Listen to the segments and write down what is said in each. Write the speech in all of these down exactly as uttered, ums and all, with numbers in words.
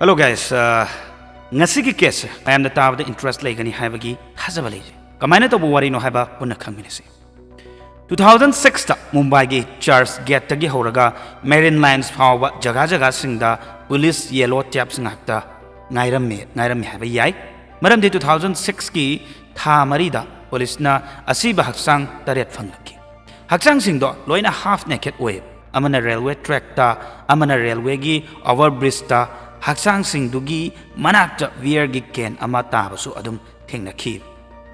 Hello guys, uh, ꯉꯁꯤꯒꯤ ꯀꯦꯁꯁꯦ ꯃꯌꯥꯝꯅ ꯇꯥꯕꯗ ꯏꯟꯇꯔꯦꯁ ꯂꯩꯒꯅꯤ ꯍꯥꯏꯕꯒꯤ ꯊꯥꯖꯕ ꯂꯩꯖꯩ꯫ ꯀꯃꯥꯏꯅ ꯇꯧꯕ ꯋꯥꯔꯤꯅꯣ ꯍꯥꯏꯕ ꯄꯨꯟꯅ ꯈꯪꯃꯤꯟꯅꯁꯤ꯫ Two thousand sixꯇ ꯃꯨꯝꯕꯥꯏꯒꯤ ꯆꯔꯆ ꯒꯦꯠꯇꯒꯤ ꯍꯧꯔꯒ ꯃꯦꯔꯤꯟ ꯂꯥꯏꯟꯁ ꯐꯥꯎꯕ ꯖꯒꯥ ꯖꯒꯥꯁꯤꯡꯗ ꯄꯨꯂꯤꯁ ꯌꯦꯂꯣ ꯇꯦꯞꯁ ꯉꯥꯛꯇ ꯉꯥꯏꯔꯝꯃꯤ ꯉꯥꯏꯔꯝꯃꯤ ꯍꯥꯏꯕ ꯌꯥꯏ꯫ ꯃꯔꯝꯗꯤ two thousand sixꯀꯤ ꯊꯥ ꯃꯔꯤꯗ ꯄꯨꯂꯤꯁꯅ ꯑꯁꯤꯕ ꯍꯛꯆꯥꯡ ꯇꯔꯦꯠ ꯐꯪꯂꯛꯈꯤ꯫ ꯍꯛꯆꯥꯡꯁꯤꯡꯗꯣ ꯂꯣꯏꯅ ꯍꯥꯐ ꯅꯦꯀꯦꯠ ꯑꯣꯏ꯫ ꯑꯃꯅ ꯔꯦꯜꯋꯦ ꯇ꯭ꯔꯦꯛꯇ, ꯑꯃꯅ ꯔꯦꯜꯋꯦꯒꯤ ꯑꯣꯚꯔ ꯕ꯭ꯔꯤꯖꯇ, ꯍꯛꯆꯥꯡꯁꯤꯡꯗꯨꯒꯤ ꯃꯅꯥꯛꯇ ꯕꯤꯌꯔꯒꯤ ꯀꯦꯟ ꯑꯃ ꯇꯥꯕꯁꯨ ꯑꯗꯨꯝ ꯊꯦꯡꯅꯈꯤ꯫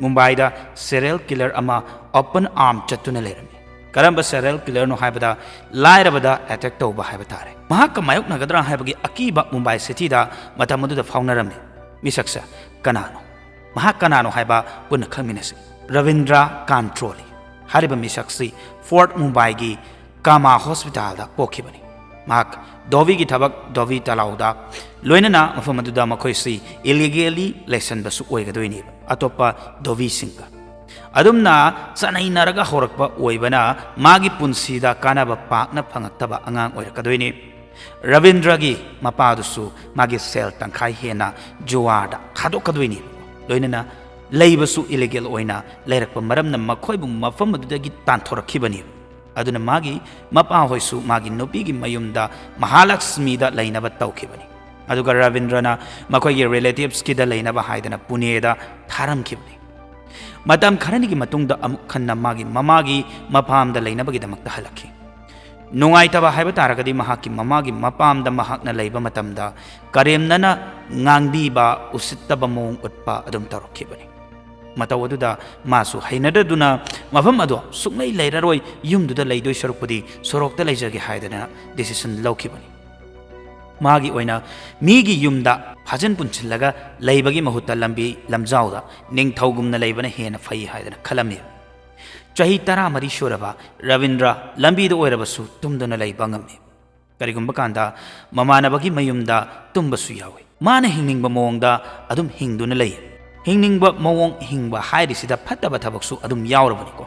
ꯃꯨꯝꯕꯥꯏꯗ ꯁꯦꯔꯤꯌꯦꯜ ꯀꯤꯂꯔ ꯑꯃ ꯑꯣꯄꯟ ꯑꯥꯔꯝ ꯆꯠꯇꯨꯅ ꯂꯩꯔꯝꯃꯤ꯫ ꯀꯔꯝꯕ ꯁꯦꯔꯤꯌꯦꯜ ꯀꯤꯂꯔꯅꯣ ꯍꯥꯏꯕꯗ, ꯂꯥꯏꯔꯕꯗ ꯑꯦꯇꯦꯛ ꯇꯧꯕ ꯍꯥꯏꯕ ꯇꯥꯔꯦ꯫ ꯃꯍꯥꯛꯀ ꯃꯥꯌꯣꯛꯅꯒꯗ꯭ꯔꯥ ꯍꯥꯏꯕꯒꯤ ꯑꯀꯤꯕ ꯃꯨꯝꯕꯥꯏ ꯁꯤꯇꯤꯗ ꯃꯇꯝ ꯑꯗꯨꯗ ꯐꯥꯎꯅꯔꯝꯃꯤ꯫ ꯃꯤꯁꯛꯁꯦ ꯀꯅꯥꯅꯣ? ꯃꯍꯥꯛ ꯀꯅꯥꯅꯣ ꯍꯥꯏꯕ ꯄꯨꯟꯅ ꯈꯪꯃꯤꯟꯅꯁꯤ꯫ ꯔꯕꯤꯟꯗ꯭ꯔ ꯀꯥꯟꯇ꯭ꯔꯣꯂꯤ ꯍꯥꯏꯔꯤꯕ ꯃꯤꯁꯛꯁꯤ ꯐꯣꯔꯠ ꯃꯨꯝꯕꯥꯏꯒꯤ ꯀꯥꯃꯥ ꯍꯣꯁꯄꯤꯇꯥꯜꯗ ꯄꯣꯛꯈꯤꯕꯅꯤ꯫ ꯃꯍꯥꯛ ꯙꯣꯕꯤꯒꯤ ꯊꯕꯛ ꯙꯣꯕꯤ ꯇꯂꯥꯎꯗ, ꯂꯣꯏꯅꯅ ꯃꯐꯝ ꯑꯗꯨꯗ ꯃꯈꯣꯏꯁꯤ ꯏꯂꯤꯒꯦꯂꯤ ꯂꯩꯁꯟꯕꯁꯨ ꯑꯣꯏꯒꯗꯣꯏꯅꯦꯕ, ꯑꯇꯣꯞꯄ ꯙꯣꯕꯤꯁꯤꯡꯒ꯫ ꯑꯗꯨꯝꯅ ꯆꯅꯩꯅꯔꯒ ꯍꯧꯔꯛꯄ ꯑꯣꯏꯕꯅ ꯃꯥꯒꯤ ꯄꯨꯟꯁꯤꯗ ꯀꯥꯟꯅꯕ ꯄꯥꯛꯅ ꯐꯪꯉꯛꯇꯕ ꯑꯉꯥꯡ ꯑꯣꯏꯔꯛꯀꯗꯣꯏꯅꯤ꯫ ꯔꯕꯤꯟꯗ꯭ꯔꯒꯤ ꯃꯄꯥꯗꯨꯁꯨ ꯃꯥꯒꯤ ꯁꯦꯜ ꯇꯪꯈꯥꯏ ꯍꯦꯟꯅ ꯖꯨꯋꯥꯔꯗ ꯊꯥꯗꯣꯛꯀꯗꯣꯏꯅꯤ꯫ ꯂꯣꯏꯅꯅ ꯂꯩꯕꯁꯨ ꯏꯂꯤꯒꯦꯜ ꯑꯣꯏꯅ ꯂꯩꯔꯛꯄ ꯃꯔꯝꯅ ꯃꯈꯣꯏꯕꯨ ꯃꯐꯝ ꯑꯗꯨꯗꯒꯤ ꯇꯥꯟꯊꯣꯔꯛꯈꯤꯕꯅꯤ꯫ ꯑꯗꯨꯅ ꯃꯥꯒꯤ ꯃꯄꯥꯍꯣꯏꯁꯨ ꯃꯥꯒꯤ ꯅꯨꯄꯤꯒꯤ ꯃꯌꯨꯝꯗ ꯃꯍꯥꯂꯛꯁꯃꯤꯗ ꯂꯩꯅꯕ ꯇꯧꯈꯤꯕꯅꯤ꯫ ꯑꯗꯨꯒ ꯔꯕꯤꯟꯗ꯭ꯔꯅ ꯃꯈꯣꯏꯒꯤ ꯔꯤꯂꯦꯇꯤꯚꯁꯀꯤꯗ ꯂꯩꯅꯕ ꯍꯥꯏꯗꯅ ꯄꯨꯅꯦꯗ ꯊꯥꯔꯝꯈꯤꯕꯅꯤ꯫ ꯃꯇꯝ ꯈꯔꯅꯤꯒꯤ ꯃꯇꯨꯡꯗ ꯑꯃꯨꯛ ꯍꯟꯅ ꯃꯥꯒꯤ ꯃꯃꯥꯒꯤ ꯃꯄꯥꯝꯗ ꯂꯩꯅꯕꯒꯤꯗꯃꯛꯇ ꯍꯜꯂꯛꯈꯤ꯫ ꯅꯨꯡꯉꯥꯏꯇꯕ ꯍꯥꯏꯕ ꯇꯥꯔꯒꯗꯤ, ꯃꯍꯥꯛꯀꯤ ꯃꯃꯥꯒꯤ ꯃꯄꯥꯝꯗ ꯃꯍꯥꯛꯅ ꯂꯩꯕ ꯃꯇꯝꯗ ꯀꯔꯦꯝꯅꯅ ꯉꯥꯡꯕꯤꯕ, ꯎꯁꯤꯠꯇꯕ ꯃꯑꯣꯡ ꯎꯠꯄ ꯑꯗꯨꯝ ꯇꯧꯔꯛꯈꯤꯕꯅꯤ꯫ ꯃꯇꯧ ꯑꯗꯨꯗ ꯃꯥꯁꯨ ꯍꯩꯅꯗꯗꯨꯅ ꯃꯐꯝ ꯑꯗꯣ ꯁꯨꯡꯂꯩ ꯂꯩꯔꯔꯣꯏ, ꯌꯨꯝꯗꯨꯗ ꯂꯩꯗꯣꯏ ꯁꯔꯨꯛꯄꯨꯗꯤ ꯁꯣꯔꯣꯛꯇ ꯂꯩꯖꯒꯦ ꯍꯥꯏꯗꯅ ꯗꯤꯁꯤꯁꯟ ꯂꯧꯈꯤꯕꯅꯤ꯫ ꯃꯥꯒꯤ ꯑꯣꯏꯅ ꯃꯤꯒꯤ ꯌꯨꯝꯗ ꯐꯥꯖꯤꯟ ꯄꯨꯟꯁꯤꯜꯂꯒ ꯂꯩꯕꯒꯤ ꯃꯍꯨꯠꯇ ꯂꯝꯕꯤ ꯂꯝꯖꯥꯎꯗ ꯅꯤꯡꯊꯧꯒꯨꯝꯅ ꯂꯩꯕꯅ ꯍꯦꯟꯅ ꯐꯩ ꯍꯥꯏꯗꯅ ꯈꯜꯂꯝꯃꯤ꯫ ꯆꯍꯤ ꯇꯔꯥꯃꯔꯤ ꯁꯨꯔꯕ ꯔꯕꯤꯟꯗ꯭ꯔ ꯂꯝꯕꯤꯗ ꯑꯣꯏꯔꯕꯁꯨ ꯇꯨꯝꯗꯨꯅ ꯂꯩꯕ ꯉꯝꯃꯤ꯫ ꯀꯔꯤꯒꯨꯝꯕ ꯀꯥꯟꯗ ꯃꯃꯥꯟꯅꯕꯒꯤ ꯃꯌꯨꯝꯗ ꯇꯨꯝꯕꯁꯨ ꯌꯥꯎꯏ꯫ ꯃꯥꯅ ꯍꯤꯡꯅꯤꯡꯕ ꯃꯑꯣꯡꯗ ꯑꯗꯨꯝ ꯍꯤꯡꯗꯨꯅ ꯂꯩ꯫ ꯍꯤꯡꯅꯤꯡꯕ ꯃꯑꯣꯡ ꯍꯤꯡꯕ ꯍꯥꯏꯔꯤꯁꯤꯗ ꯐꯠꯇꯕ ꯊꯕꯛꯁꯨ ꯑꯗꯨꯝ ꯌꯥꯎꯔꯕꯅꯤꯀꯣ꯫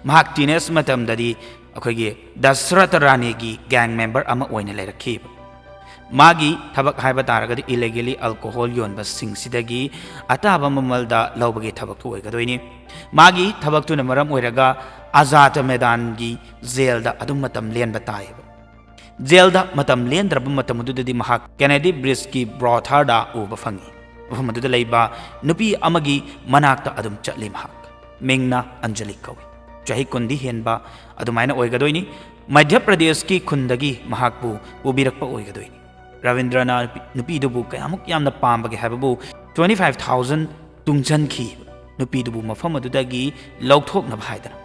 ꯃꯍꯥꯛ ꯇꯤꯅꯦꯖ ꯃꯇꯝꯗꯗꯤ ꯑꯩꯈꯣꯏꯒꯤ ꯗꯁꯔꯊ ꯔꯥꯅꯤꯒꯤ ꯒꯦꯡ ꯃꯦꯝꯕꯔ ꯑꯃ ꯑꯣꯏꯅ ꯂꯩꯔꯛꯈꯤꯕ꯫ ꯃꯥꯒꯤ ꯊꯕꯛ ꯍꯥꯏꯕ ꯇꯥꯔꯒꯗꯤ illegally alcohol ꯌꯣꯟꯕꯁꯤꯡꯁꯤꯗꯒꯤ ꯑꯇꯥꯕ ꯃꯃꯜꯗ ꯂꯧꯕꯒꯤ ꯊꯕꯛꯇꯨ ꯑꯣꯏꯒꯗꯣꯏꯅꯤ꯫ ꯃꯥꯒꯤ ꯊꯕꯛꯇꯨꯅ ꯃꯔꯝ ꯑꯣꯏꯔꯒ ꯑꯖꯥꯇ ꯃꯦꯗꯥꯟꯒꯤ ꯖꯦꯜꯗ ꯑꯗꯨꯝ ꯃꯇꯝ ꯂꯦꯟꯕ ꯇꯥꯏꯌꯦꯕ꯫ ꯖꯦꯜꯗ ꯃꯇꯝ ꯂꯦꯟꯗ꯭ꯔꯕ ꯃꯇꯝ ꯑꯗꯨꯗꯗꯤ ꯃꯍꯥꯛ ꯀꯦꯅꯦꯗꯤ ꯕ꯭ꯔꯤꯖꯀꯤ ꯕ꯭ꯔꯣꯊꯥꯔꯗ ꯎꯕ ꯐꯪꯉꯤ꯫ ꯃꯐꯝ ꯑꯗꯨꯗ ꯂꯩꯕ ꯅꯨꯄꯤ ꯑꯃꯒꯤ ꯃꯅꯥꯛꯇ ꯑꯗꯨꯝ ꯆꯠꯂꯤ ꯃꯍꯥꯛ꯫ ꯃꯤꯡꯅ ꯑꯟꯖꯂꯤ ꯀꯧꯏ꯫ ꯆꯍꯤ ꯀꯨꯟꯗꯤ ꯍꯦꯟꯕ ꯑꯗꯨꯃꯥꯏꯅ ꯑꯣꯏꯒꯗꯣꯏꯅꯤ꯫ ꯃꯙ꯭ꯌ ꯄ꯭ꯔꯗꯦꯁꯀꯤ ꯈꯨꯟꯗꯒꯤ ꯃꯍꯥꯛꯄꯨ ꯄꯨꯕꯤꯔꯛꯄ ꯑꯣꯏꯒꯗꯣꯏꯅꯤ꯫ ꯔꯕꯤꯟꯗ꯭ꯔꯅ ꯅꯨꯄꯤ-, ꯅꯨꯄꯤꯗꯨꯕꯨ ꯀꯌꯥꯃꯨꯛ ꯌꯥꯝꯅ ꯄꯥꯝꯕꯒꯦ ꯍꯥꯏꯕꯕꯨ twenty five thousand ꯇꯨꯡꯁꯤꯟꯈꯤ꯫ ꯅꯨꯄꯤꯗꯨꯕꯨ ꯃꯐꯝ ꯑꯗꯨꯗꯒꯤ ꯂꯧꯊꯣꯛꯅꯕ ꯍꯥꯏꯗꯅ꯫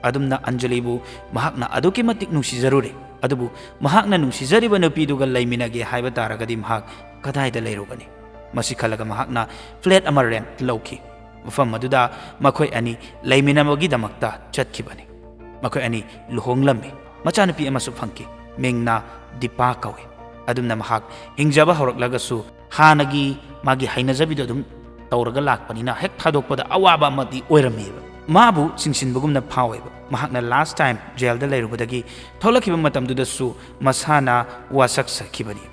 ꯑꯗꯨꯝꯅ ꯑꯟꯖꯂꯤꯕꯨ ꯃꯍꯥꯛꯅ ꯑꯗꯨꯛꯀꯤ ꯃꯇꯤꯛ ꯅꯨꯡꯁꯤꯖꯔꯨꯔꯦ꯫ ꯑꯗꯨꯕꯨ ꯃꯍꯥꯛꯅ ꯅꯨꯡꯁꯤꯖꯔꯤꯕ ꯅꯨꯄꯤꯗꯨꯒ ꯂꯩꯃꯤꯟꯅꯒꯦ ꯍꯥꯏꯕ ꯇꯥꯔꯒꯗꯤ ꯃꯍꯥꯛ ꯀꯗꯥꯏꯗ ꯂꯩꯔꯨꯒꯅꯤ? ꯃꯁꯤ ꯈꯜꯂꯒ ꯃꯍꯥꯛꯅ flat ꯑꯃ rent ꯂꯧꯈꯤ꯫ ꯃꯐꯝ ꯑꯗꯨꯗ ꯃꯈꯣꯏ ꯑꯅꯤ ꯂꯩꯃꯤꯟꯅꯕꯒꯤꯗꯃꯛꯇ ꯆꯠꯈꯤꯕꯅꯤ꯫ ꯃꯈꯣꯏ ꯑꯅꯤ ꯂꯨꯍꯣꯡꯂꯝꯃꯤ꯫ ꯃꯆꯥꯅꯨꯄꯤ ꯑꯃꯁꯨ ꯐꯪꯈꯤ꯫ ꯃꯤꯡꯅ ꯗꯤꯄꯥ ꯀꯧꯏ꯫ ꯑꯗꯨꯝꯅ ꯃꯍꯥꯛ ꯍꯤꯡꯖꯕ ꯍꯧꯔꯛꯂꯒꯁꯨ ꯍꯥꯟꯅꯒꯤ ꯃꯥꯒꯤ ꯍꯩꯅꯖꯕꯤꯗꯣ ꯑꯗꯨꯝ ꯇꯧꯔꯒ ꯂꯥꯛꯄꯅꯤꯅ ꯍꯦꯛ ꯊꯥꯗꯣꯛꯄꯗ ꯑꯋꯥꯕ ꯑꯃꯗꯤ ꯑꯣꯏꯔꯝꯃꯦꯕ꯫ ꯃꯥꯕꯨ ꯆꯤꯡꯁꯤꯟꯕꯒꯨꯝꯅ ꯐꯥꯎꯋꯦꯕ꯫ ꯃꯍꯥꯛꯅ last time ꯖꯦꯜꯗ ꯂꯩꯔꯨꯕꯗꯒꯤ ꯊꯣꯛꯂꯛꯈꯤꯕ ꯃꯇꯝꯗꯨꯗꯁꯨ ꯃꯁꯥꯅ ꯋꯥꯁꯛꯆꯈꯤꯕꯅꯤ꯫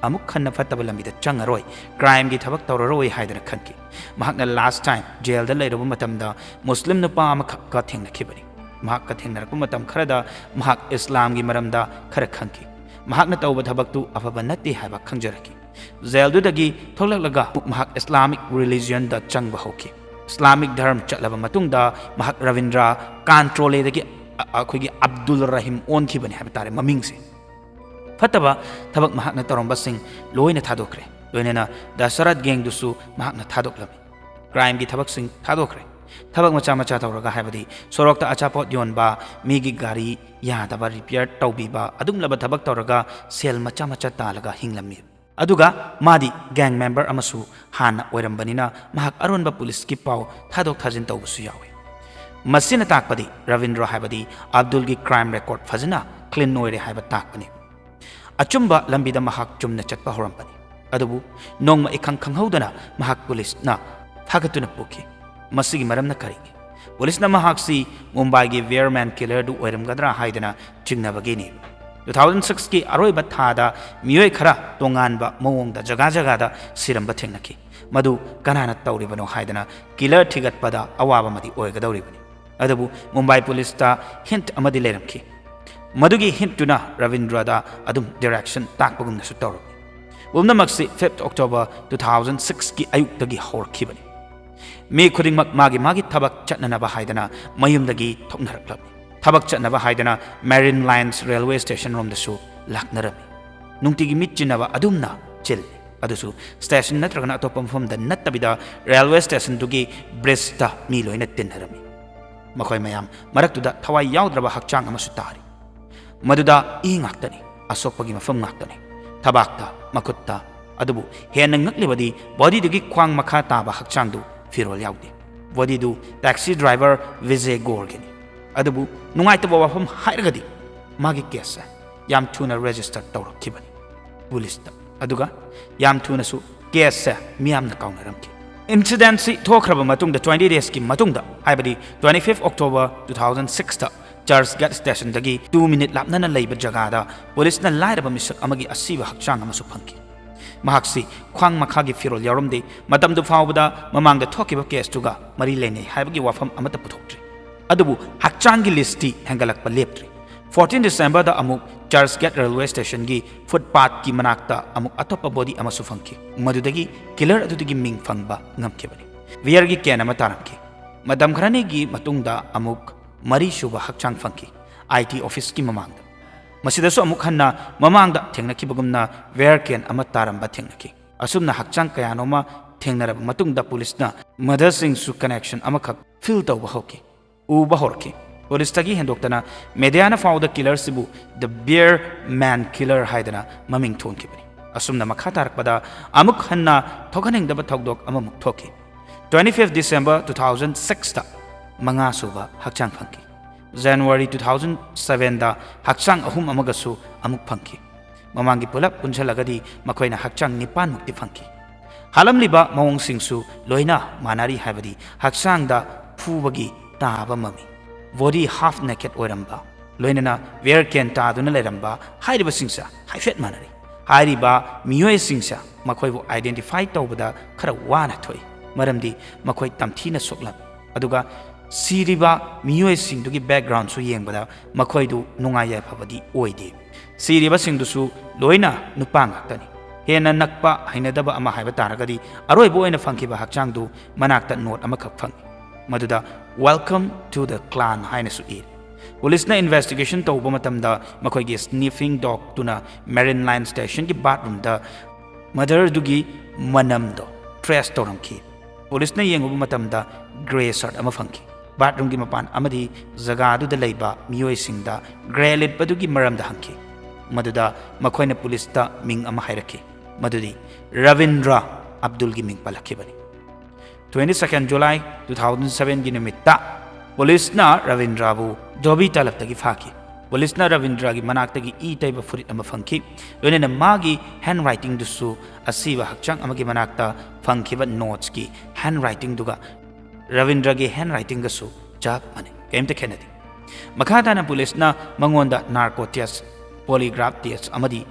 ꯑꯃꯨꯛ ꯍꯟꯅ ꯐꯠꯇꯕ ꯂꯝꯕꯤꯗ ꯆꯪꯉꯔꯣꯏ, crimeꯒꯤ ꯊꯕꯛ ꯇꯧꯔꯔꯣꯏ ꯍꯥꯏꯗꯅ ꯈꯟꯈꯤ꯫ ꯃꯍꯥꯛꯅ last time ꯖꯦꯜꯗ ꯂꯩꯔꯨꯕ ꯃꯇꯝꯗ ꯃꯨꯁꯂꯤꯝ ꯅꯨꯄꯥ ꯑꯃꯈꯛꯀ ꯊꯦꯡꯅꯈꯤꯕꯅꯤ꯫ ꯃꯍꯥꯛꯀ ꯊꯦꯡꯅꯔꯛꯄ ꯃꯇꯝ ꯈꯔꯗ ꯃꯍꯥꯛ ꯏꯁꯂꯥꯝꯒꯤ ꯃꯔꯝꯗ ꯈꯔ ꯈꯪꯈꯤ꯫ ꯃꯍꯥꯛꯅ ꯇꯧꯕ ꯊꯕꯛꯇꯨ ꯑꯐꯕ ꯅꯠꯇꯦ ꯍꯥꯏꯕ ꯈꯪꯖꯔꯛꯈꯤ꯫ ꯖꯦꯜꯗꯨꯗꯒꯤ ꯊꯣꯛꯂꯛꯂꯒ ꯃꯍꯥꯛ ꯏꯁꯂꯥꯃꯤꯛ ꯔꯤꯂꯤꯖꯟꯗ ꯆꯪꯕ ꯍꯧꯈꯤ꯫ ꯏꯁꯂꯥꯃꯤꯛ ꯙꯔꯝ ꯆꯠꯂꯕ ꯃꯇꯨꯡꯗ ꯃꯍꯥꯛ ꯔꯕꯤꯟꯗ꯭ꯔ ꯀꯥꯟꯇ꯭ꯔꯣꯂꯦꯗꯒꯤ ꯑ-, ꯑꯩꯈꯣꯏꯒꯤ ꯑꯕꯗꯨꯜ ꯔꯍꯤꯝ ꯑꯣꯟꯈꯤꯕꯅꯤ ꯍꯥꯏꯕ ꯇꯥꯔꯦ ꯃꯃꯤꯡꯁꯦ꯫ ꯐꯠꯇꯕ ꯊꯕꯛ ꯃꯍꯥꯛꯅ ꯇꯧꯔꯝꯕꯁꯤꯡ ꯂꯣꯏꯅ ꯊꯥꯗꯣꯛꯈ꯭ꯔꯦ꯫ ꯂꯣꯏꯅꯅ ꯗꯁꯔꯠ ꯒꯦꯡꯗꯨꯁꯨ ꯃꯍꯥꯛꯅ ꯊꯥꯗꯣꯛꯂꯝꯃꯤ꯫ Crimeꯒꯤ ꯊꯕꯛꯁꯤꯡ ꯊꯥꯗꯣꯛꯈ꯭ꯔꯦ꯫ ꯊꯕꯛ ꯃꯆꯥ ꯃꯆꯥ ꯇꯧꯔꯒ, ꯍꯥꯏꯕꯗꯤ ꯁꯣꯔꯣꯛꯇ ꯑꯆꯥꯄꯣꯠ ꯌꯣꯟꯕ, ꯃꯤꯒꯤ ꯒꯥꯔꯤ ꯌꯥꯗꯕ repair ꯇꯧꯕꯤꯕ, ꯑꯗꯨꯒꯨꯝꯂꯕ ꯊꯕꯛ ꯇꯧꯔꯒ ꯁꯦꯜ ꯃꯆꯥ ꯃꯆꯥ ꯇꯥꯜꯂꯒ ꯍꯤꯡꯂꯝꯃꯤ꯫ ꯑꯗꯨꯒ ꯃꯥꯗꯤ gang member ꯑꯃꯁꯨ ꯍꯥꯟꯅ ꯑꯣꯏꯔꯝꯕꯅꯤꯅ ꯃꯍꯥꯛ ꯑꯔꯣꯟꯕ ꯄꯨꯂꯤꯁꯀꯤ ꯄꯥꯎ ꯊꯥꯗꯣꯛ ꯊꯥꯖꯤꯟ ꯇꯧꯕꯁꯨ ꯌꯥꯎꯏ꯫ ꯃꯁꯤꯅ ꯇꯥꯛꯄꯗꯤ ꯔꯕꯤꯟꯗ꯭ꯔ ꯍꯥꯏꯕꯗꯤ ꯑꯕꯗꯨꯜꯒꯤ crime record ꯐꯖꯅ clean ꯑꯣꯏꯔꯦ ꯍꯥꯏꯕ ꯇꯥꯛꯄꯅꯤ꯫ ꯑꯆꯨꯝꯕ ꯂꯝꯕꯤꯗ ꯃꯍꯥꯛ ꯆꯨꯝꯅ ꯆꯠꯄ ꯍꯧꯔꯝꯕꯅꯤ꯫ ꯑꯗꯨꯕꯨ ꯅꯣꯡꯃ ꯏꯈꯪ ꯈꯪꯍꯧꯗꯅ ꯃꯍꯥꯛ ꯄꯨꯂꯤꯁꯅ ꯐꯥꯒꯠꯇꯨꯅ ꯄꯨꯈꯤ꯫ ꯃꯁꯤꯒꯤ ꯃꯔꯝꯅ ꯀꯔꯤꯒꯤ? ꯄꯨꯂꯤꯁꯅ ꯃꯍꯥꯛꯁꯤ ꯃꯨꯝꯕꯥꯏꯒꯤ Veer Man Killerꯗꯨ ꯑꯣꯏꯔꯝꯒꯗ꯭ꯔꯥ ꯍꯥꯏꯗꯅ ꯆꯤꯡꯅꯕꯒꯤꯅꯤ꯫ ꯇꯨ ꯊꯥꯎꯖꯟ ꯁꯤꯛꯁꯀꯤ ꯑꯔꯣꯏꯕ ꯊꯥꯗ ꯃꯤꯑꯣꯏ ꯈꯔ ꯇꯣꯉꯥꯟꯕ ꯃꯑꯣꯡꯗ ꯖꯒꯥ ꯖꯒꯥꯗ ꯁꯤꯔꯝꯕ ꯊꯦꯡꯅꯈꯤ꯫ ꯃꯗꯨ ꯀꯅꯥꯅ ꯇꯧꯔꯤꯕꯅꯣ ꯍꯥꯏꯗꯅ ꯀꯤꯂꯔ ꯊꯤꯒꯠꯄꯗ ꯑꯋꯥꯕ ꯑꯃꯗꯤ ꯑꯣꯏꯒꯗꯧꯔꯤꯕꯅꯤ꯫ ꯑꯗꯨꯕꯨ ꯃꯨꯝꯕꯥꯏ ꯄꯨꯂꯤꯁꯇ ꯍꯤꯟꯠ ꯑꯃꯗꯤ ꯂꯩꯔꯝꯈꯤ꯫ ꯃꯗꯨꯒꯤ ꯍꯤꯟꯠꯇꯨꯅ ꯔꯕꯤꯟꯗ꯭ꯔꯗ ꯑꯗꯨꯝ ꯗꯤꯔꯦꯛꯁꯟ ꯇꯥꯛꯄꯒꯨꯝꯅꯁꯨ ꯇꯧꯔꯝꯃꯤ꯫ ꯄꯨꯝꯅꯃꯛꯁꯤ ꯐꯤꯐꯠ ꯑꯣꯛꯇꯣꯕꯔ ꯇꯨ ꯊꯥꯎꯖꯟ ꯁꯤꯛꯁꯀꯤ ꯑꯌꯨꯛꯇꯒꯤ ꯍꯧꯔꯛꯈꯤꯕꯅꯤ꯫ ꯃꯤ ꯈꯨꯗꯤꯡꯃꯛ ꯃꯥꯒꯤ ꯃꯥꯒꯤ ꯊꯕꯛ ꯆꯠꯅꯅꯕ ꯍꯥꯏꯗꯅ ꯃꯌꯨꯝꯗꯒꯤ ꯊꯣꯛꯅꯔꯛꯂꯝꯃꯤ꯫ ꯊꯕꯛ ꯆꯠꯅꯕ ꯍꯥꯏꯗꯅ ꯃꯦꯔꯤꯟ ꯂꯥꯏꯟꯁ ꯔꯦꯜꯋꯦ ꯁ꯭ꯇꯦꯁꯟ ꯔꯣꯝꯗꯁꯨ ꯂꯥꯛꯅꯔꯝꯃꯤ꯫ ꯅꯨꯡꯇꯤꯒꯤ ꯃꯤꯠ ꯆꯤꯟꯅꯕ ꯑꯗꯨꯝꯅ ꯆꯤꯜꯂꯤ꯫ ꯑꯗꯨꯁꯨ ꯁ꯭ꯇꯦꯁꯟ ꯅꯠꯇ꯭ꯔꯒꯅ ꯑꯇꯣꯞꯄ ꯃꯐꯝꯗ ꯅꯠꯇꯕꯤꯗ ꯔꯦꯜꯋꯦ ꯁ꯭ꯇꯦꯁꯟꯗꯨꯒꯤ ꯕ꯭ꯔꯤꯖꯇ ꯃꯤ ꯂꯣꯏꯅ ꯇꯤꯟꯅꯔꯝꯃꯤ꯫ ꯃꯈꯣꯏ ꯃꯌꯥꯝ ꯃꯔꯛꯇꯨꯗ ꯊꯋꯥꯏ ꯌꯥꯎꯗ꯭ꯔꯕ ꯍꯛꯆꯥꯡ ꯑꯃꯁꯨ ꯇꯥꯔꯤ꯫ ꯃꯗꯨꯗ ꯏ ꯉꯥꯛꯇꯅꯤ, ꯑꯁꯣꯛꯄꯒꯤ ꯃꯐꯝ ꯉꯥꯛꯇꯅꯤ꯫ ꯊꯕꯥꯛꯇ, ꯃꯈꯨꯠꯇ, ꯑꯗꯨꯕꯨ ꯍꯦꯟꯅ ꯉꯛꯂꯤꯕꯗꯤ ꯕꯣꯗꯤꯗꯨꯒꯤ ꯈ꯭ꯋꯥꯡ ꯃꯈꯥ ꯇꯥꯕ ꯍꯛꯆꯥꯡꯗꯨ ꯐꯤꯔꯣꯜ ꯌꯥꯎꯗꯦ꯫ ꯕꯣꯗꯤꯗꯨ ꯇꯦꯛꯁꯤ ꯗ꯭ꯔꯥꯏꯚꯔ ꯚꯤꯖꯦ ꯒꯣꯔꯒꯤꯅꯤ꯫ ꯑꯗꯨꯕꯨ ꯅꯨꯡꯉꯥꯏꯇꯕ ꯋꯥꯐꯝ ꯍꯥꯏꯔꯒꯗꯤ ꯃꯥꯒꯤ ꯀꯦꯁꯁꯦ ꯌꯥꯝ ꯊꯨꯅ ꯔꯦꯖꯤꯁꯇꯔ ꯇꯧꯔꯛꯈꯤꯕꯅꯤ ꯄꯨꯂꯤꯁꯇ꯫ ꯑꯗꯨꯒ ꯌꯥꯝ ꯊꯨꯅꯁꯨ ꯀꯦꯁꯁꯦ ꯃꯤꯌꯥꯝꯅ ꯀꯥꯎꯅꯔꯝꯈꯤ꯫ ꯏꯟꯁꯤꯗꯦꯟꯁꯤ ꯊꯣꯛꯈ꯭ꯔꯕ ꯃꯇꯨꯡꯗ, ꯇ꯭ꯋꯦꯟꯇꯤ ꯗꯦꯖꯀꯤ ꯃꯇꯨꯡꯗ, ꯍꯥꯏꯕꯗꯤ twenty five October two thousand six church gate ꯁ꯭ꯇꯦꯁꯟꯗꯒꯤ ꯇꯨ ꯃꯤꯅꯤꯠ ꯂꯥꯞꯅꯅ ꯂꯩꯕ ꯖꯒꯥꯗ ꯄꯨꯂꯤꯁꯅ ꯂꯥꯏꯔꯕ ꯃꯤꯁꯛ ꯑꯃꯒꯤ ꯑꯁꯤꯕ ꯍꯛꯆꯥꯡ ꯑꯃꯁꯨ ꯐꯪꯈꯤ꯫ ꯃꯍꯥꯛꯁꯤ ꯈ꯭ꯋꯥꯡ ꯃꯈꯥꯒꯤ ꯐꯤꯔꯣꯜ ꯌꯥꯎꯔꯝꯗꯦ꯫ ꯃꯇꯝꯗꯨ ꯐꯥꯎꯕꯗ ꯃꯃꯥꯡꯗ ꯊꯣꯛꯈꯤꯕ ꯀꯦꯁꯇꯨꯒ ꯃꯔꯤ ꯂꯩꯅꯩ ꯍꯥꯏꯕꯒꯤ ꯋꯥꯐꯝ ꯑꯃꯠꯇ ꯄꯨꯊꯣꯛꯇ꯭ꯔꯤ꯫ ꯑꯗꯨꯕꯨ ꯍꯛꯆꯥꯡꯒꯤ ꯂꯤꯁꯇꯤ ꯍꯦꯟꯒꯠꯂꯛꯄ ꯂꯦꯞꯇ꯭ꯔꯤ꯫ ꯐꯣꯔꯇꯤꯟ ꯗꯤꯁꯦꯝꯕꯔꯗ ꯑꯃꯨꯛ ꯆꯔꯆ ꯒꯦꯠ ꯔꯦꯜꯋꯦ ꯁ꯭ꯇꯦꯁꯟꯒꯤ ꯐꯨꯠꯄꯥꯠꯀꯤ ꯃꯅꯥꯛꯇ ꯑꯃꯨꯛ ꯑꯇꯣꯞꯄ ꯕꯣꯗꯤ ꯑꯃꯁꯨ ꯐꯪꯈꯤ꯫ ꯃꯗꯨꯗꯒꯤ ꯀꯤꯂꯔ ꯑꯗꯨꯗꯒꯤ ꯃꯤꯡ ꯐꯪꯕ ꯉꯝꯈꯤꯕꯅꯤ꯫ ꯕꯤꯌꯔꯒꯤ ꯀꯦꯟ ꯑꯃ ꯇꯥꯔꯝꯈꯤ꯫ ꯃꯇꯝ ꯈꯔꯅꯤꯒꯤ ꯃꯇꯨꯡꯗ ꯑꯃꯨꯛ ꯃꯔꯤꯁꯨꯕ ꯍꯛꯆꯥꯡ ꯐꯪꯈꯤ, ꯑꯥꯏ ꯇꯤ ꯑꯣꯐꯤꯁꯀꯤ ꯃꯃꯥꯡꯗ꯫ ꯃꯁꯤꯗꯁꯨ ꯑꯃꯨꯛ ꯍꯟꯅ ꯃꯃꯥꯡꯗ ꯊꯦꯡꯅꯈꯤꯕꯒꯨꯝꯅ ꯕꯤꯌꯔ ꯀꯦꯟ ꯑꯃ ꯇꯥꯔꯝꯕ ꯊꯦꯡꯅꯈꯤ꯫ ꯑꯁꯨꯝꯅ ꯍꯛꯆꯥꯡ ꯀꯌꯥꯅꯣꯃ ꯊꯦꯡꯅꯔꯕ ꯃꯇꯨꯡꯗ ꯄꯨꯂꯤꯁꯅ ꯃꯗꯔꯁꯤꯡꯁꯨ ꯀꯅꯦꯛꯁꯟ ꯑꯃꯈꯛ ꯐꯤꯜ ꯇꯧꯕ ꯍꯧꯈꯤ, ꯎꯕ ꯍꯧꯔꯛꯈꯤ꯫ ꯄꯨꯂꯤꯁꯇꯒꯤ ꯍꯦꯟꯗꯣꯛꯇꯅ ꯃꯦꯗꯤꯌꯥꯅ ꯐꯥꯎꯕꯗ ꯀꯤꯂꯔꯁꯤꯕꯨ "ꯗ ꯕꯤꯌꯔ ꯃꯦꯟ ꯀꯤꯂꯔ" ꯍꯥꯏꯗꯅ ꯃꯃꯤꯡ ꯊꯣꯟꯈꯤꯕꯅꯤ꯫ ꯑꯁꯨꯝꯅ ꯃꯈꯥ ꯇꯥꯔꯛꯄꯗ ꯑꯃꯨꯛ ꯍꯟꯅ ꯊꯣꯛꯍꯟꯅꯤꯡꯗꯕ ꯊꯧꯗꯣꯛ ꯑꯃꯃꯨꯛ ꯊꯣꯛꯈꯤ꯫ Twenty five December two thousand six ꯃꯉꯥꯁꯨꯕ ꯍꯛꯆꯥꯡ ꯐꯪꯈꯤ꯫ ꯖꯅꯋꯥꯔꯤ ꯇꯨ ꯊꯥꯎꯖꯟ ꯁꯚꯦꯟꯗ ꯍꯛꯆꯥꯡ ꯑꯍꯨꯝ ꯑꯃꯒꯁꯨ ꯑꯃꯨꯛ ꯐꯪꯈꯤ꯫ ꯃꯃꯥꯡꯒꯤ ꯄꯨꯂꯞ ꯄꯨꯟꯁꯤꯜꯂꯒꯗꯤ ꯃꯈꯣꯏꯅ ꯍꯛꯆꯥꯡ ꯅꯤꯄꯥꯟꯃꯨꯛꯇꯤ ꯐꯪꯈꯤ꯫ ꯍꯥꯠꯂꯝꯂꯤꯕ ꯃꯑꯣꯡꯁꯤꯡꯁꯨ ꯂꯣꯏꯅ ꯃꯥꯟꯅꯔꯤ, ꯍꯥꯏꯕꯗꯤ ꯍꯛꯆꯥꯡꯗ ꯐꯨꯕꯒꯤ ꯇꯥꯕ ꯃꯃꯤ, ꯕꯣꯗꯤ ꯍꯥꯐ ꯅꯦꯀꯦꯠ ꯑꯣꯏꯔꯝꯕ, ꯂꯣꯏꯅꯅ ꯕꯤꯌꯔ ꯀꯦꯟ ꯇꯥꯗꯨꯅ ꯂꯩꯔꯝꯕ ꯍꯥꯏꯔꯤꯕꯁꯤꯡꯁꯦ ꯍꯥꯏꯐꯦꯠ ꯃꯥꯟꯅꯔꯤ꯫ ꯍꯥꯏꯔꯤꯕ ꯃꯤꯑꯣꯏꯁꯤꯡꯁꯦ ꯃꯈꯣꯏꯕꯨ identify ꯇꯧꯕꯗ ꯈꯔ ꯋꯥꯅ ꯊꯣꯛꯏ, ꯃꯔꯝꯗꯤ ꯃꯈꯣꯏ ꯇꯝꯊꯤꯅ ꯁꯣꯛꯂꯝꯃꯤ꯫ ꯑꯗꯨꯒ ꯁꯤꯔꯤꯕ ꯃꯤꯑꯣꯏꯁꯤꯡꯗꯨꯒꯤ backgroundꯁꯨ ꯌꯦꯡꯕꯗ ꯃꯈꯣꯏꯗꯨ ꯅꯨꯡꯉꯥꯏ ꯌꯥꯏꯐꯕꯗꯤ ꯑꯣꯏꯗꯦ꯫ ꯁꯤꯔꯤꯕꯁꯤꯡꯗꯨꯁꯨ ꯂꯣꯏꯅ ꯅꯨꯄꯥ ꯉꯥꯛꯇꯅꯤ꯫ ꯍꯦꯟꯅ ꯅꯛꯄ ꯍꯩꯅꯗꯕ ꯑꯃ ꯍꯥꯏꯕ ꯇꯥꯔꯒꯗꯤ, ꯑꯔꯣꯏꯕ ꯑꯣꯏꯅ ꯐꯪꯈꯤꯕ ꯍꯛꯆꯥꯡꯗꯨ ꯃꯅꯥꯛꯇ note ꯑꯃꯈꯛ ꯐꯪꯏ, ꯃꯗꯨꯗ "Welcome to the clan" ꯍꯥꯏꯅꯁꯨ ꯏꯔꯤ꯫ ꯄꯨꯂꯤꯁꯅ investigation ꯇꯧꯕ ꯃꯇꯝꯗ ꯃꯈꯣꯏꯒꯤ sniffing dogꯇꯨꯅ Marine Line Stationꯒꯤ bathroomꯗ motherꯗꯨꯒꯤ ꯃꯅꯝꯗꯣ trace ꯇꯧꯔꯝꯈꯤ꯫ ꯄꯨꯂꯤꯁꯅ ꯌꯦꯡꯉꯨꯕ ꯃꯇꯝꯗ grey shirt ꯑꯃ ꯐꯪꯈꯤ꯫ Bathroomꯒꯤ ꯃꯄꯥꯟ ꯑꯃꯗꯤ ꯖꯒꯥꯗꯨꯗ ꯂꯩꯕ ꯃꯤꯑꯣꯏꯁꯤꯡꯗ grey ꯂꯤꯠꯄꯗꯨꯒꯤ ꯃꯔꯝꯗ ꯍꯪꯈꯤ, ꯃꯗꯨꯗ ꯃꯈꯣꯏꯅ ꯄꯨꯂꯤꯁꯇ ꯃꯤꯡ ꯑꯃ ꯍꯥꯏꯔꯛꯈꯤ, ꯃꯗꯨꯗꯤ ꯔꯕꯤꯟꯗ꯭ꯔ ꯑꯕꯗꯨꯜꯒꯤ ꯃꯤꯡ ꯄꯜꯂꯛꯈꯤꯕꯅꯤ꯫ Twenty second July two thousand sevenꯒꯤ ꯅꯨꯃꯤꯠꯇ ꯄꯨꯂꯤꯁꯅ ꯔꯕꯤꯟꯗ꯭ꯔꯕꯨ ꯙꯣꯕꯤ ꯇꯂꯕꯇꯒꯤ ꯐꯥꯈꯤ꯫ ꯄꯨꯂꯤꯁꯅ ꯔꯕꯤꯟꯗ꯭ꯔꯒꯤ ꯃꯅꯥꯛꯇꯒꯤ ꯏ ꯇꯩꯕ ꯐꯨꯔꯤꯠ ꯑꯃ ꯐꯪꯈꯤ, ꯂꯣꯏꯅꯅ ꯃꯥꯒꯤ handwritingꯗꯨꯁꯨ ꯑꯁꯤꯕ ꯍꯛꯆꯥꯡ ꯑꯃꯒꯤ ꯃꯅꯥꯛꯇ ꯐꯪꯈꯤꯕ notesꯀꯤ handwritingꯗꯨꯒ, ꯔꯕꯤꯟꯗ꯭ꯔꯒꯤ handwritingꯒꯁꯨ ꯆꯞ ꯃꯥꯟꯅꯩ, ꯀꯔꯤꯝꯇ ꯈꯦꯠꯅꯗꯦ꯫ ꯃꯈꯥ ꯇꯥꯅ ꯄꯨꯂꯤꯁꯅ ꯃꯉꯣꯟꯗ narco test, polygraph test ꯑꯃꯗꯤ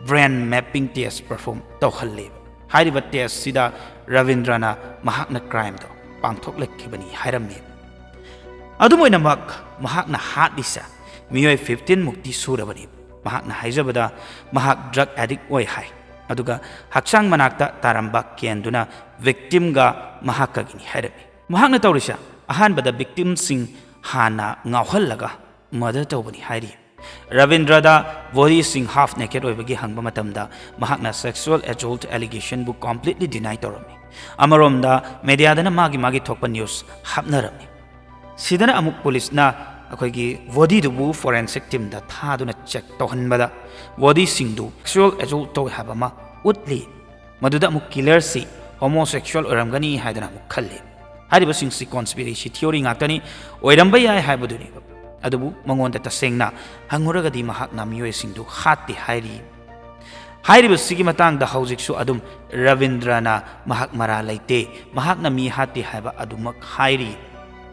brain mapping test perform ꯇꯧꯍꯜꯂꯦ꯫ ꯍꯥꯏꯔꯤꯕ testꯁꯤꯗ ꯔꯕꯤꯟꯗ꯭ꯔꯅ ꯃꯍꯥꯛꯅ crimeꯗꯣ ꯄꯥꯡꯊꯣꯛꯂꯛꯈꯤꯕꯅꯤ ꯍꯥꯏꯔꯝꯃꯤ꯫ ꯑꯗꯨꯝ ꯑꯣꯏꯅꯃꯛ, ꯃꯍꯥꯛꯅ ꯍꯥꯠꯂꯤꯁꯦ ꯃꯤꯑꯣꯏ fifteen ꯃꯨꯛꯇꯤ ꯁꯨꯔꯕꯅꯤ꯫ ꯃꯍꯥꯛꯅ ꯍꯥꯏꯖꯕꯗ, ꯃꯍꯥꯛ drug addict ꯑꯣꯏ ꯍꯥꯏ, ꯑꯗꯨꯒ ꯍꯛꯆꯥꯡ ꯃꯅꯥꯛꯇ ꯇꯥꯔꯝꯕ ꯀꯦꯟꯗꯨꯅ victimꯒ ꯃꯍꯥꯛꯀꯒꯤꯅꯤ ꯍꯥꯏꯔꯝꯃꯤ꯫ ꯃꯍꯥꯛꯅ ꯇꯧꯔꯤꯁꯦ ꯑꯍꯥꯟꯕꯗ victimꯁꯤꯡ ꯍꯥꯟꯅ ꯉꯥꯎꯍꯜꯂꯒ murder ꯇꯧꯕꯅꯤ ꯍꯥꯏꯔꯤ꯫ ꯔꯕꯤꯟꯗ꯭ꯔꯗ bodyꯁꯤꯡ half naked ꯑꯣꯏꯕꯒꯤ ꯍꯪꯕ ꯃꯇꯝꯗ, ꯃꯍꯥꯛꯅ sexual assault allegationꯕꯨ completely deny ꯇꯧꯔꯝꯃꯤ꯫ ꯑꯃꯔꯣꯝꯗ mediaꯗꯅ ꯃꯥꯒꯤ ꯃꯥꯒꯤ ꯊꯣꯛꯄ news ꯍꯥꯞꯅꯔꯝꯃꯤ꯫ ꯁꯤꯗꯅ ꯑꯃꯨꯛ ꯄꯨꯂꯤꯁꯅ ꯑꯩꯈꯣꯏꯒꯤ bodyꯗꯨꯕꯨ forensic teamꯗ ꯊꯥꯗꯨꯅ check ꯇꯧꯍꯟꯕꯗ bodyꯁꯤꯡꯗꯨ sexual assault ꯇꯧꯏ ꯍꯥꯏꯕ ꯑꯃ ꯎꯠꯂꯤ꯫ ꯃꯗꯨꯗ ꯑꯃꯨꯛ killerꯁꯤ homosexual ꯑꯣꯏꯔꯝꯒꯅꯤ ꯍꯥꯏꯗꯅ ꯑꯃꯨꯛ ꯈꯜꯂꯤ꯫ ꯍꯥꯏꯔꯤꯕꯁꯤꯡꯁꯤ conspiracy theory ꯉꯥꯛꯇꯅꯤ, ꯑꯣꯏꯔꯝꯕ ꯌꯥꯏ ꯍꯥꯏꯕꯗꯨꯅꯤ꯫ ꯑꯗꯨꯕꯨ ꯃꯉꯣꯟꯗ ꯇꯁꯦꯡꯅ ꯍꯪꯉꯨꯔꯒꯗꯤ ꯃꯍꯥꯛꯅ ꯃꯤꯑꯣꯏꯁꯤꯡꯗꯨ ꯍꯥꯠꯇꯦ ꯍꯥꯏꯔꯤ꯫ ꯍꯥꯏꯔꯤꯕꯁꯤꯒꯤ ꯃꯇꯥꯡꯗ ꯍꯧꯖꯤꯛꯁꯨ ꯑꯗꯨꯝ ꯔꯕꯤꯟꯗ꯭ꯔꯅ ꯃꯍꯥꯛ ꯃꯔꯥꯜ ꯂꯩꯇꯦ, ꯃꯍꯥꯛꯅ ꯃꯤ ꯍꯥꯠꯇꯦ ꯍꯥꯏꯕ ꯑꯗꯨꯃꯛ ꯍꯥꯏꯔꯤ꯫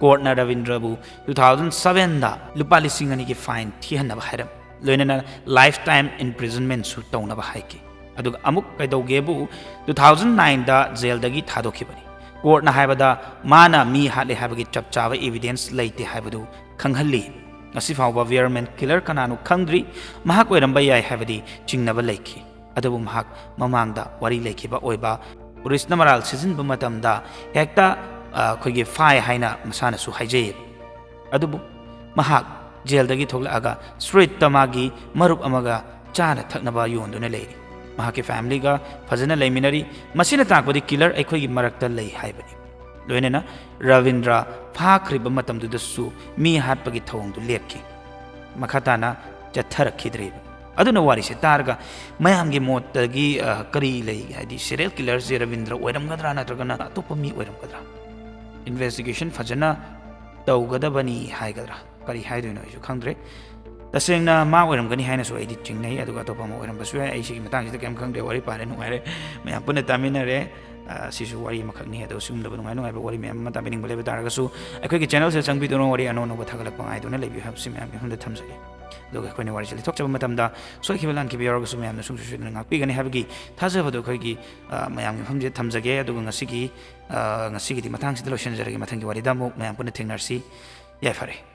ꯀꯣꯔꯠꯅ ꯔꯕꯤꯟꯗ꯭ꯔꯕꯨ ꯇꯨ ꯊꯥꯎꯖꯟ ꯁꯕꯦꯟꯗ ꯂꯨꯄꯥ ꯂꯤꯁꯤꯡ ꯑꯅꯤꯒꯤ ꯐꯥꯏꯟ ꯊꯤꯍꯟꯅꯕ ꯍꯥꯏꯔꯝꯃꯤ, ꯂꯣꯏꯅꯅ ꯂꯥꯏꯐ ꯇꯥꯏꯝ ꯏꯝꯄ꯭ꯔꯤꯖꯟꯃꯦꯟꯁꯨ ꯇꯧꯅꯕ ꯍꯥꯏꯈꯤ꯫ ꯑꯗꯨꯒ ꯑꯃꯨꯛ ꯀꯩꯗꯧꯒꯦꯕꯨ, ꯇꯨ ꯊꯥꯎꯖꯟ ꯅꯥꯏꯟꯗ ꯖꯦꯜꯗꯒꯤ ꯊꯥꯗꯣꯛꯈꯤꯕꯅꯤ꯫ ꯀꯣꯔꯠꯅ ꯍꯥꯏꯕꯗ ꯃꯥꯅ ꯃꯤ ꯍꯥꯠꯂꯦ ꯍꯥꯏꯕꯒꯤ ꯆꯞ ꯆꯥꯕ ꯏꯕꯤꯗꯦꯟꯁ ꯂꯩꯇꯦ ꯍꯥꯏꯕꯗꯨ ꯈꯪꯍꯜꯂꯤ꯫ ꯉꯁꯤ ꯐꯥꯎꯕ ꯕꯤꯌꯔꯃꯦꯟ ꯀꯤꯂꯔ ꯀꯅꯥꯅꯣ ꯈꯪꯗ꯭ꯔꯤ꯫ ꯃꯍꯥꯛ ꯑꯣꯏꯔꯝꯕ ꯌꯥꯏ ꯍꯥꯏꯕꯗꯤ ꯆꯤꯡꯅꯕ ꯂꯩꯈꯤ꯫ ꯑꯗꯨꯕꯨ ꯃꯍꯥꯛ ꯃꯃꯥꯡꯗ ꯋꯥꯔꯤ ꯂꯩꯈꯤꯕ ꯑꯣꯏꯕ, ꯄꯨꯂꯤꯁꯅ ꯃꯔꯥꯜ ꯁꯤꯖꯤꯟꯕ ꯃꯇꯝꯗ ꯍꯦꯛꯇ, ꯑ, ꯑꯩꯈꯣꯏꯒꯤ ꯐꯥꯏ ꯍꯥꯏꯅ ꯃꯁꯥꯅꯁꯨ ꯍꯥꯏꯖꯩ꯫ ꯑꯗꯨꯕꯨ ꯃꯍꯥꯛ ꯖꯦꯜꯗꯒꯤ ꯊꯣꯛꯂꯛꯑꯒ ꯁ꯭ꯇ꯭ꯔꯤꯠꯇ ꯃꯥꯒꯤ ꯃꯔꯨꯞ ꯑꯃꯒ ꯆꯥꯅ ꯊꯛꯅꯕ ꯌꯣꯟꯗꯨꯅ ꯂꯩꯔꯤ꯫ ꯃꯍꯥꯛꯀꯤ ꯐꯦꯃꯤꯂꯤꯒ ꯐꯖꯅ ꯂꯩꯃꯤꯟꯅꯔꯤ꯫ ꯃꯁꯤꯅ ꯇꯥꯛꯄꯗꯤ ꯀꯤꯂꯔ ꯑꯩꯈꯣꯏꯒꯤ ꯃꯔꯛꯇ ꯂꯩ ꯍꯥꯏꯕꯅꯤ꯫ ꯂꯣꯏꯅꯅ ꯔꯕꯤꯟꯗ꯭ꯔ ꯐꯥꯈ꯭ꯔꯤꯕ ꯃꯇꯝꯗꯨꯗꯁꯨ ꯃꯤ ꯍꯥꯠꯄꯒꯤ ꯊꯧꯑꯣꯡꯗꯨ ꯂꯦꯞꯈꯤ꯫ ꯃꯈꯥ ꯇꯥꯅ ꯆꯠꯊꯔꯛꯈꯤꯗ꯭ꯔꯦꯕ꯫ ꯑꯗꯨꯅ ꯋꯥꯔꯤꯁꯦ ꯇꯥꯔꯒ ꯃꯌꯥꯝꯒꯤ ꯃꯣꯠꯇꯒꯤ, ꯑ, ꯀꯔꯤ ꯂꯩ? ꯍꯥꯏꯗꯤ ꯁꯤꯔꯤꯌꯦꯜ ꯀꯤꯂꯔꯁꯦ ꯔꯕꯤꯟꯗ꯭ꯔ ꯑꯣꯏꯔꯝꯒꯗ꯭ꯔꯥ ꯅꯠꯇ꯭ꯔꯒꯅ ꯑꯇꯣꯞꯄ ꯃꯤ ꯑꯣꯏꯔꯝꯒꯗ꯭ꯔꯥ? ꯏꯟꯚꯦꯁꯇꯤꯒꯦꯁꯟ ꯐꯖꯅ ꯇꯧꯒꯗꯕꯅꯤ ꯍꯥꯏꯒꯗ꯭ꯔꯥ? ꯀꯔꯤ ꯍꯥꯏꯗꯣꯏꯅꯣ ꯑꯩꯁꯨ ꯈꯪꯗ꯭ꯔꯦ꯫ ꯇꯁꯦꯡꯅ ꯃꯥ ꯑꯣꯏꯔꯝꯒꯅꯤ ꯍꯥꯏꯅꯁꯨ ꯑꯩꯗꯤ ꯆꯤꯡꯅꯩ, ꯑꯗꯨꯒ ꯑꯇꯣꯞꯄ ꯑꯃ ꯑꯣꯏꯔꯝꯕꯁꯨ ꯌꯥꯏ꯫ ꯑꯩ ꯁꯤꯒꯤ ꯃꯇꯥꯡꯁꯤꯗ ꯀꯩꯝ ꯈꯪꯗ꯭ꯔꯦ, ꯋꯥꯔꯤ ꯄꯥꯔꯦ, ꯅꯨꯡꯉꯥꯏꯔꯦ, ꯃꯌꯥꯝ ꯄꯨꯟꯅ ꯇꯥꯃꯤꯟꯅꯔꯦ꯫ ꯑ, ꯁꯤꯁꯨ ꯋꯥꯔꯤ ꯑꯃꯈꯛꯅꯤ꯫ ꯑꯗꯣ ꯁꯤꯒꯨꯝꯂꯕ ꯅꯨꯡꯉꯥꯏ ꯅꯨꯡꯉꯥꯏꯕ ꯋꯥꯔꯤ ꯃꯌꯥꯝ ꯑꯃ ꯇꯥꯕꯤꯅꯤꯡꯕ ꯂꯩꯕ ꯇꯥꯔꯒꯁꯨ ꯑꯩꯈꯣꯏꯒꯤ ꯆꯦꯅꯦꯜꯁꯤꯗ ꯆꯪꯕꯤꯗꯨꯅ ꯋꯥꯔꯤ ꯑꯅꯧ ꯑꯅꯧꯕ ꯊꯥꯒꯠꯂꯛꯄ ꯉꯥꯏꯗꯨꯅ ꯂꯩꯕꯤꯌꯨ ꯍꯥꯏꯕꯁꯤ ꯃꯌꯥꯝꯒꯤ ꯃꯐꯝꯗ ꯊꯝꯖꯒꯦ꯫ ꯑꯗꯨꯒ ꯑꯩꯈꯣꯏꯅ ꯋꯥꯔꯤꯁꯤ ꯂꯤꯊꯣꯛꯆꯕ ꯃꯇꯝꯗ ꯁꯣꯏꯈꯤꯕ ꯂꯥꯟꯈꯤꯕ ꯌꯥꯎꯔꯒꯁꯨ ꯃꯌꯥꯝꯅ ꯁꯨꯡꯁꯣꯏ ꯁꯣꯏꯗꯅ ꯉꯥꯛꯄꯤꯒꯅꯤ ꯍꯥꯏꯕꯒꯤ ꯊꯥꯖꯕꯗꯨ ꯑꯩꯈꯣꯏꯒꯤ, ꯑ, ꯃꯌꯥꯝꯒꯤ ꯃꯐꯝꯁꯤꯗ ꯊꯝꯖꯒꯦ꯫ ꯑꯗꯨꯒ ꯉꯁꯤꯒꯤ, ꯑ, ꯉꯁꯤꯒꯤꯗꯤ ꯃꯇꯥꯡꯁꯤꯗ ꯂꯣꯏꯁꯤꯟꯖꯔꯒꯦ꯫ ꯃꯊꯪꯒꯤ ꯋꯥꯔꯤꯗ ꯑꯃꯨꯛ ꯃꯌꯥꯝ ꯄꯨꯟꯅ ꯊꯦꯡꯅꯔꯁꯤ꯫ ꯌꯥꯏꯐꯔꯦ꯫